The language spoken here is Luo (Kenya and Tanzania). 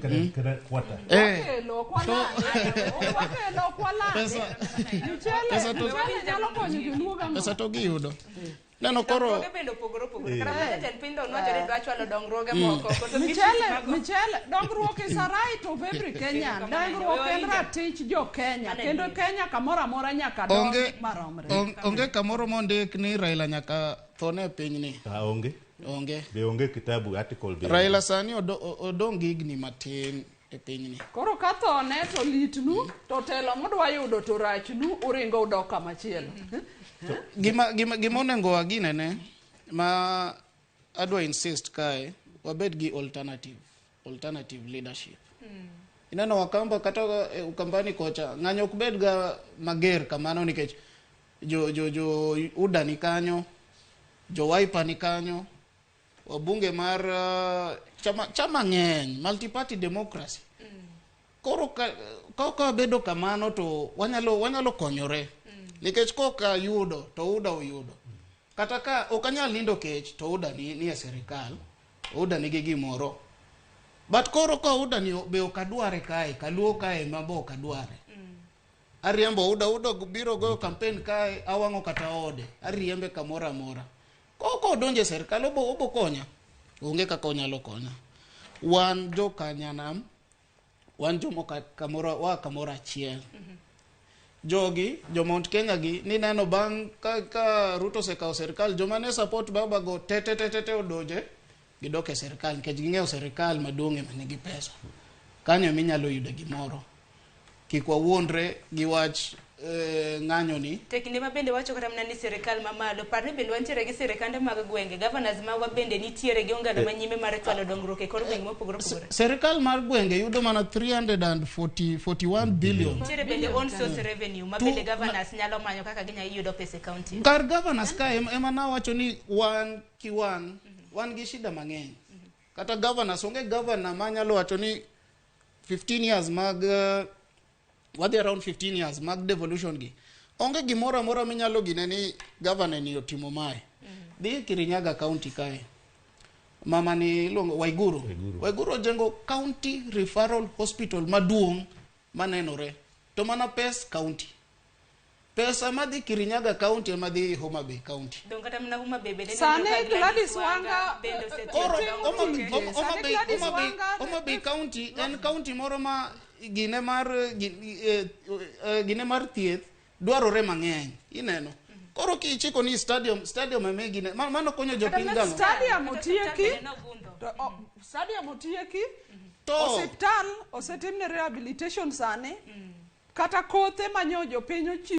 Kata kwata. Eh. Wakelo ok walande. Ok wakelo ok walande. Pesa Mchele, mchele nyalo konyo joluo gang'o? Pesa to giyudo. Neno koro Dongruoge bende opogore opogore. Kata mana jatend piny to nowacho ni dwa chwalo dongruoge moko. Koso Michele, issues mago- michele, dongruok is a right of every Kenyan. Dongruok en ratich jo Kenya. Kendo Kenya kamoro amora nyaka dong onge maromre. onge kamoro mondik ni Raila nyaka thone e pinyni. Ah, onge. Onge. Be onge kitabu article be. Raila sani odong' gi higni matin e pinyni. Koro ka thone to litnu, to telo mudwa yudo to rachnu, uringo udok kamachielo. Gima onego waginene ma adwa insist kae, wabed gi alternative leadership. Ineno Wakamba kata Ukambani kocha, ng'anyo ok bed ga mager kamano nikech jo UDA ni kanyo, jo Wiper ni kanyo, wabunge mar chama ng'eny, multi-party democracy. Koro ka wabedo kamano to wanyalo konyore. Nikech koka yudo to UDA oyudo. Kata ka ok anyal nindo kech to UDA ni e sirikal, UDA nigi gimoro. But koro ka UDA ni be ok adware kae, kaluo kae ma be ok adware. Ariembo UDA, UDA biro goyo campaign kae, awang'o kata ode, ariembe kamoro amora. Koko odonjo e sirikal, obo konya. Onge kaka onyalo konya. Wan jokanyanam, wan jomoka kamoro, wa kamoro achiel. Jogi, jo Mount Kenya gi, nineno bang' ka Ruto osekawo sirikal, joma ne support baba go te te te te te odonje, gidok e sirikal, nikech ging'eyo sirikal maduong' ema nigi pesa. Kanyo ema inyalo yude gimoro. Kik wawuondre gi wach ng'anyo ni. To kinde ma bende wacho kata mana ni sirikal mamalo, par ni bende wantiere gi sirikande mag gwenge, governors magwa bende nitiere gi ongalo manyime mar chwalo dongruok e kor gwenge mopogore opogore. Sirikal mar gwenge yudo mana 341 billion. Nitiere bende own source revenue ma bende governors nyalo manyo kaka ginyalo yudo pesa e county. Kar governors ka ema nawacho ni wan ki wan gi shida mang'eny. Kata governors, onge governor manyalo wacho ni 15 years mag, wadhi around 15 years mag devolution gi. Onge gimoro amora minyalo gine ni governor ni otimo mae. Dhi Kirinyaga county kae. Mama ni iluongo Waiguru. Waiguru. Waiguru ojengo county referral hospital maduong' manenore. To mana pes county. Pesa madhi Kirinyaga county ema dhi Homa Bay county. Dong kata mana Homa Bay bende Sani neno ka Gladys Wanga bende osetimo Koro dongruok. Sani Gladys Wanga Homa Bay county en county moro ma gine mar thieth dwarore mang'eny. Ineno. Koro kichiko ni stadium ema gine, mano konyo jopiny gang'o? Stadium Kata otieki. bende nogundho. To, stadium otieki. To Osiptal osetimne rehabilitation sani. Kata kothe manyo jopiny ochiwo.